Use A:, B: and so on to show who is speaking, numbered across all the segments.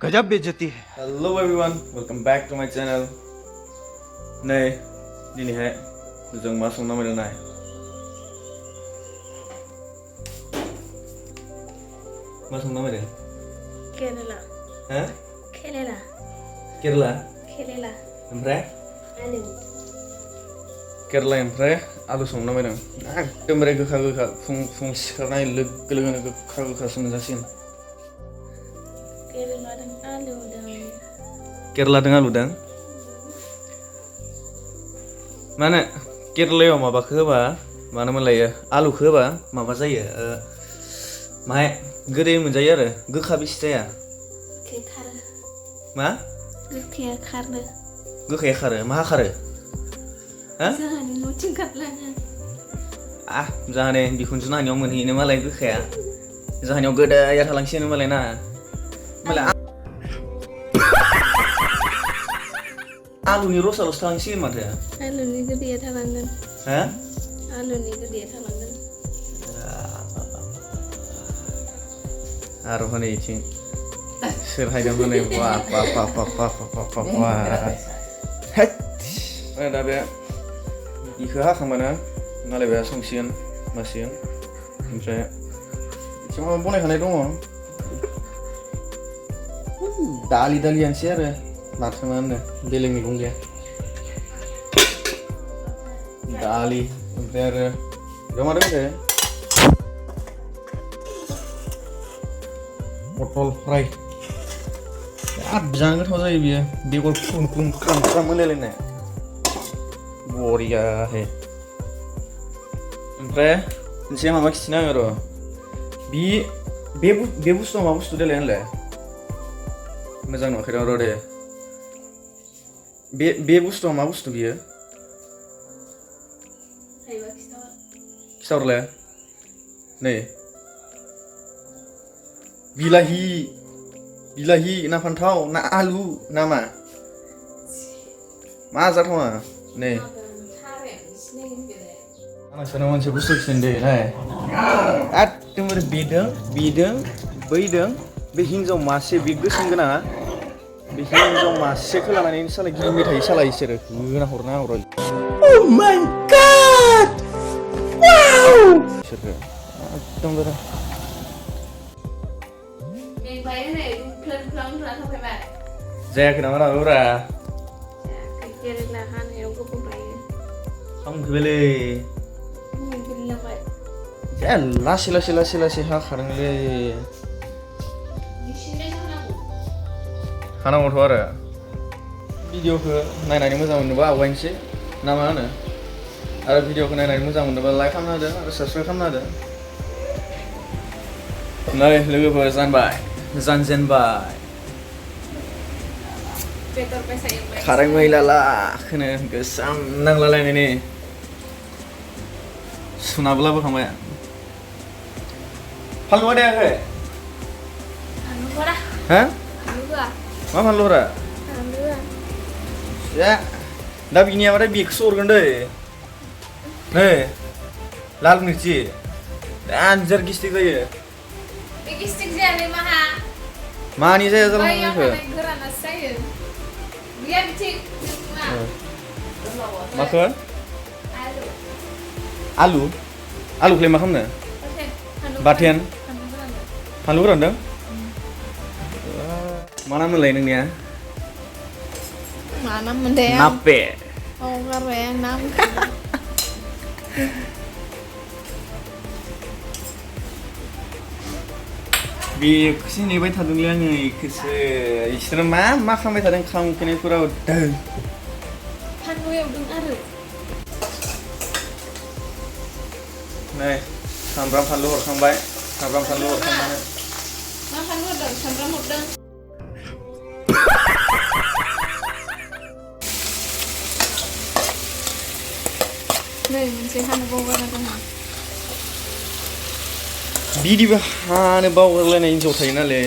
A: गजब बेइज्जती है। Hello everyone, welcome back to my channel. नै दिनैहाय जों मा संना मोनो नाय। मा संना मोनो?
B: kerela.
A: Ha?
B: Kerela.
A: Kerela.
B: Kerela.
A: ओमफ्राय
B: Alu.
A: केरला ओमफ्राय आलु संना मोनो। एकदमबारे गोखा गोखा फुं सिखारनाय लोगो लोगोनो गोखा गोखासो मोनजासिगोन।
B: Kerela dan alu dan.
A: Kerala दों आलु दों। माने केरलायाव माबाखौ होबा मानो मोनलायो आलुखौ होबा माबा जायो माहाय गोदै मोनजायो आरो गोखा बेसे जाया।
B: Kekar.
A: मा?
B: Gokhaya खारनो।
A: गोखाया खारो माहा खारो? हा?
B: Jangan nucing katlangan.
A: जाहाने बिखुनजो नानियाव मोनहैनो मालाय गोखाया जाहानियाव गोदाया थालांसिनो मालाय ना मालाय आलुनि रसाल'सो थालांसिगोन माथो।
B: Aluni gede थालांगोन।
A: हा?
B: Aluni gede थालांगोन।
A: आरो हनै इथिं सोर हायदों हनै वा दा बे इखौ हाखांबानो मालाय बे संसिगोन मासिगोन ओमफ्राय इथिं माबा बनायखानाय दङ दालियानोसै आरो माथो मा होनो बेलेग मैगं गैया दालि ओमफ्राय आरो मा दंबायो पटल फ्राय बिराद जानो गोथाव जायो बियो बेगर खुन ख्राम मोनलायलायनाय बरियाहै ओमफ्राय मोनसे माबा खिथिनो आङो र' बे बुस्थुआ मा बुस्थु देलाय होनलाय मोजां नुवाखै र' दे बे बुस्थुआ मा बुस्थु बियो खिथाहरलाय नै बिलाहि ना फान्थाव ना आलु ना मा जाथावना नै आंनाव मोनसे बुस्थु खिन्थानो दे नाय एकदमबारे बेदों बैदों बे हिन्जाव मासे बे गोसोम गोनाङा बे हिन्जाव मासेखौ लानानै सालाय गिदिंबाय थायो सालाय इसोरो होना हरना हर Oh my god! Wow! इसोरखौ एकदमबारे जायाखै नामा राबोब्रा
B: Kerela हानायाव गोबाव लायो।
A: खामखोलै जा लासै हाखादोंलै हानांगौथ' आरो भिडिअखौ नायनानै मोजां मोनोबा आवगायनोसै ना मा होनो आरो भिडिअखौ नायनानै मोजां मोनोबा लाइक खालामना होदो आरो साबस्क्राइब खालामना होदो नै लोगोफोर जानजेनबाय खारै मैला लाखोनो गोसोम नांलालायनायनि सुनाबो लाबोखांबाय फानलुआ देयाखै हा मा फानलुरा दा बिनियाबाथाय बेखौसो हरगोन दै नै लाल मिर्चि दानजार गिस्टिक जायो
B: गिस्टिक जायालै माहा
A: मानि जाया जालांखो माखो आलुखौलाय मा खालामनो बाथेन फानलु गोरानदों मा नाम मोनलाय नोंनिया
B: मा नाम मोनदे
A: नापे
B: गारबाय आं नाम
A: बेखौसो नेबाय थादोंलै आङो बेखौसो इसोरो मा खालामबाय थादों खामखोनायफोराव
B: फानलु एवदों आरो
A: नै सामब्राम फानलु हरखांबाय सामब्राम फानलु हरखांबाय
B: मा फानलु हरदों सामब्राम हरदों नै मोनसे हानो बावगारना दङ
A: बिदिबो हानो बावगारलायनाय हिनजाव थायो नालाय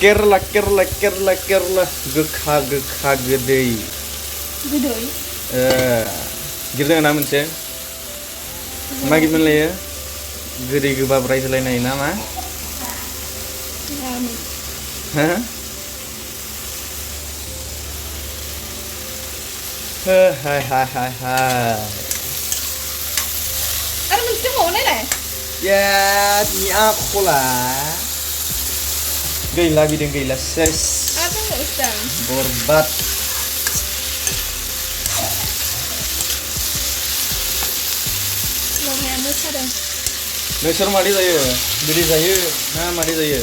A: केरला गोखा गोदै गिरदों ना मोनसे मा गित मोनलायो गोदै गोबाब रायज्लायनाय ना मा हो हाय हाय हाय हाय
B: Ada mesti mau nih lah.
A: ya ni apalah gila bideng gila ses
B: Ada nggak usah.
A: borbat
B: Lo yang besar deh.
A: नोंसोर मादै जायो बिदि जायो ना मादै जायो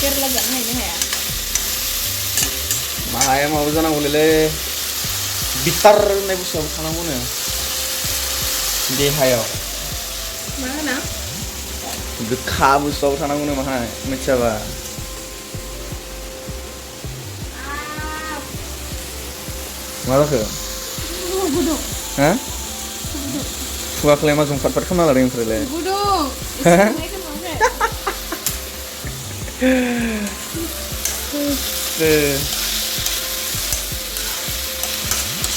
B: Kerela jangan ini ya.
A: माया माबा जानांगौलै बिटार होननाय बुस्थुआबो थानांगौनो देहायाव
B: Mana?
A: गोखा बुस्थुआबो थानांगौनो माहाय मिथियाबा मा जाखो
B: Gudung.
A: हा खुगाखौलाय मा जों फाट खालामना लादों ओमफ्रायलाय
B: Gudung. Ini kan mau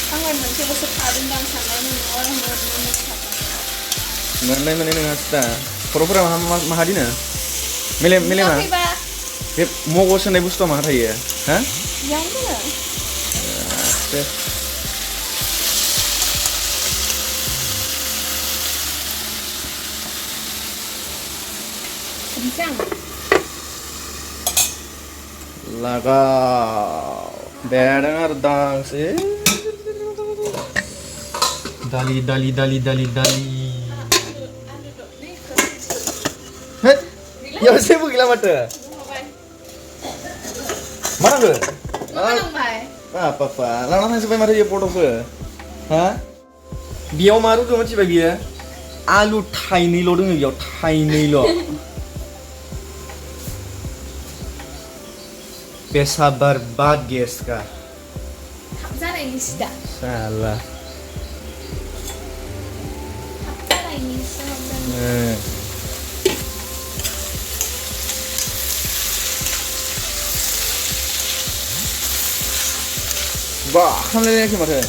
B: Tangan nanti besok ada dan sana ini orang
A: मोननाय मोननाय नङा सिदा खर'फोरा माहादिनो मेलेम मेलेमा बे मगज होननाय बुस्थुआ माहा थायो हा
B: Yang mana? Kencang.
A: Lagaw बेड़ों आरो दांसे दाली दाली दाली दाली दाली हेट याव जेबो गैला माथो मा नांगौ apa लाना थांजोबबाय माथो इयो बटलखौ हा बेयाव मा रुदों मिथिबाय बियो आलु थाइनैल' दोङो बेयाव थाइनैल' पैसा बर्बाद गैस का
B: Sana ini sudah.
A: salah
B: Sana ini sudah.
A: wah kamu lihat sih macam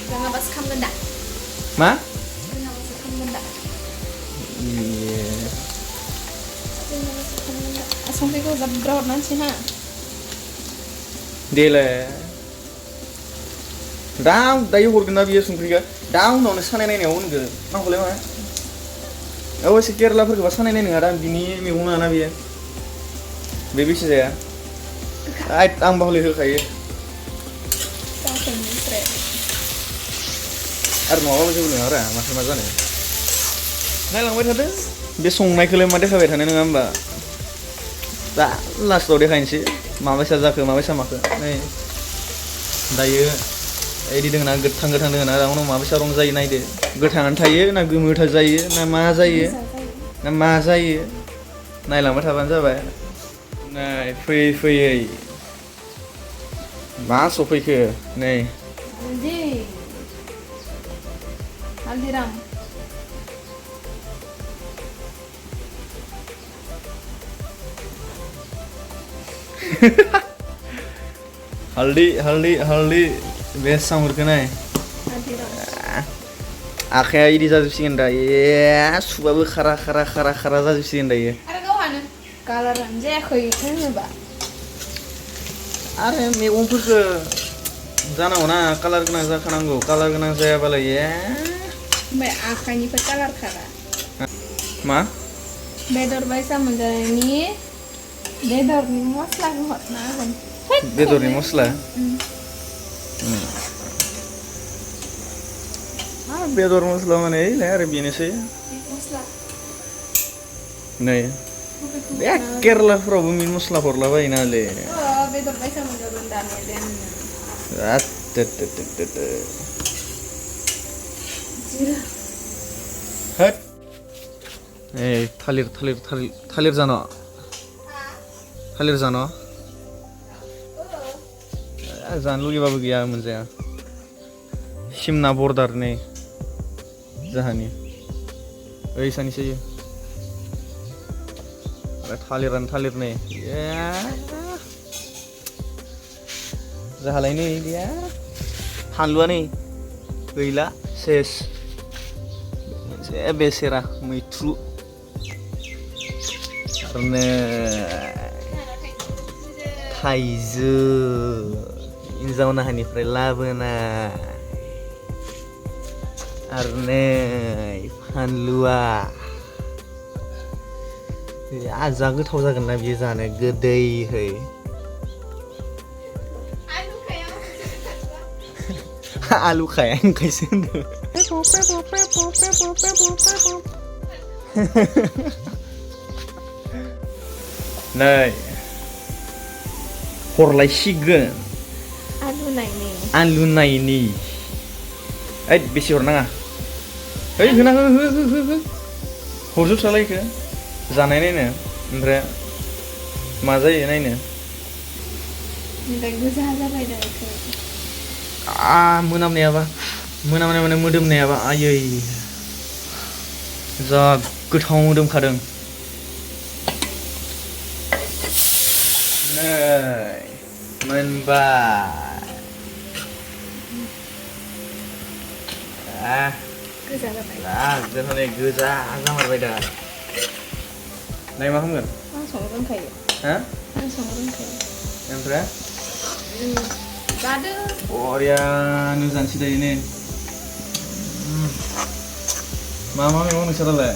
B: Jangan pas kamu gendak.
A: ma
B: Jangan pas kamu gendak.
A: iya
B: Jangan pas kamu gendak. Asal itu udah berat nanti ha.
A: dele dah dayu hurgna biya sungkriga dah unaवनो सानाय नायनायाव होनगो नांगौलाय मा औ एसे केरेलाफोरखौबा सानाय नायनो नङा दा बिनि मैगं नङाना बियो बे बेसे जाया आं बाहले होखायो आरो नङाबा जेबो नङा रा माथो मा जानो नायलांबाय थादो बे संनायखौलाय मा देखायबाय थानो नङा होमबा दा लास्टआव देखायनोसै माबायसा जाखो माबायसा माखो नै दायो इदि दोङो ना गोथां गोथां दोङो ना उनाव माबायसा रं जायो नायदो गोथाङानो थायो ना गोमोथार जायो ना मा जायो ना मा जायो नायलांबाय थाबानो जाबाय नाय फैयै फैयै मा सफैखो नै
B: Jadi. Haldiram.
A: हल्दी हल्दी हल्दी बे सामरखौ नाय
B: Haldiram.
A: आखाया इदि जाजोबसिगोन दा ए सुबाबो खारा खारा खारा खारा जाजोबसिगोन दायो
B: Ada kawan. Kalaran jahay kan ba?
A: आरो मैगंफोरखौ जानांगौ ना कालार गोनां जाखानांगौ कालार गोनां जायाबालाय ए
B: Mbak akanipa kalar kara.
A: मा
B: Bedor baisa menjalani. Bedor ni mosla hot na kan.
A: बेदरनि मस्ला बेदर मस्ला माने नै आरो बेनोसै
B: Mosla.
A: नै बे केरेलाफोरावबो मिट मस्ला हरला बायोनालै
B: Oh, bedor baisa menjalani dan dan.
A: होट ए थालिर थालिर थालिर थालिर जानो थालिर जानो जानो लुगैबाबो गैया मोनजाया सिमना बर्डार नै जाहानि ओइ सानैसो थालिरानो थालिर नै जाहालाय नै गैया फानलुआ नै गैला सेस मोनसे बेसेरा मैथ्रु आरो नै थाइजौ हिन्जाव नाहानिफ्राय लाबोना आरो नै फानलुआ जा गोथाव जागोन ना बियो जानो गोदैहै आलु खाया ओंखायसो होनदों नै हरलायसिगोन आलु नायनि ओइ बेसे हरनाङा ओइ होना हो हरजोबसालाय इखो जानाय नायनो ओमफ्राय मा जायो नायनो
B: गोजा जाबाय दा इखो
A: मोनामनायाबा मोनामनाय माने मोदोमनायाबा आयै जा गोथाव मोदोमखादों नै मोनबाय
B: गोजा जाबाय
A: जोंहा गोजा जामारबाय दा नाय मा खालामगोन
B: आं संनो रोंखायो
A: हा
B: आं संनो रोंखायो
A: ओमफ्राय
B: जादो
A: बरियानो जानोसै दायो नै मा मैगं नोंसोरालाय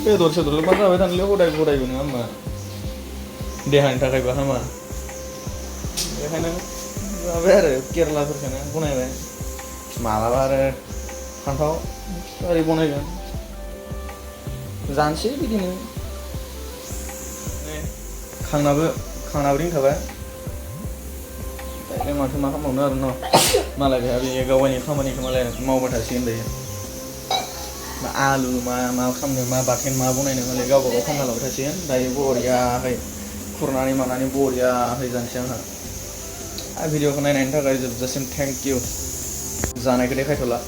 A: बेदर सेदर मा जाबाय थानोलै हदायबो नङा होमबा देहानि थाखायबो हामा बेखायनो जाबाय आरो केरेलाफोरखौनो बनायबाय मालाबा आरो फान्थाव ओरै बनायगोन जानोसै बिदिनो खांनाबो रिंखाबाय दायो माथो मा खालामबावनो आरो न' मालाय बेहा बे गावनि खामानिखौ मालाय मावबाय थासिगोन दायो आलु मा खालामनो मा बाथोन मा बनायनो मालाय गावबा गाव खालामना लाबाय थासिगोन दायो बरियाहै खुरनानै मानानै बरियाहै जानोसै आंहा भिडिअखौ नायनायनि थाखाय जोबजासिम थेंक इउ जानायखौ देखायथ'ला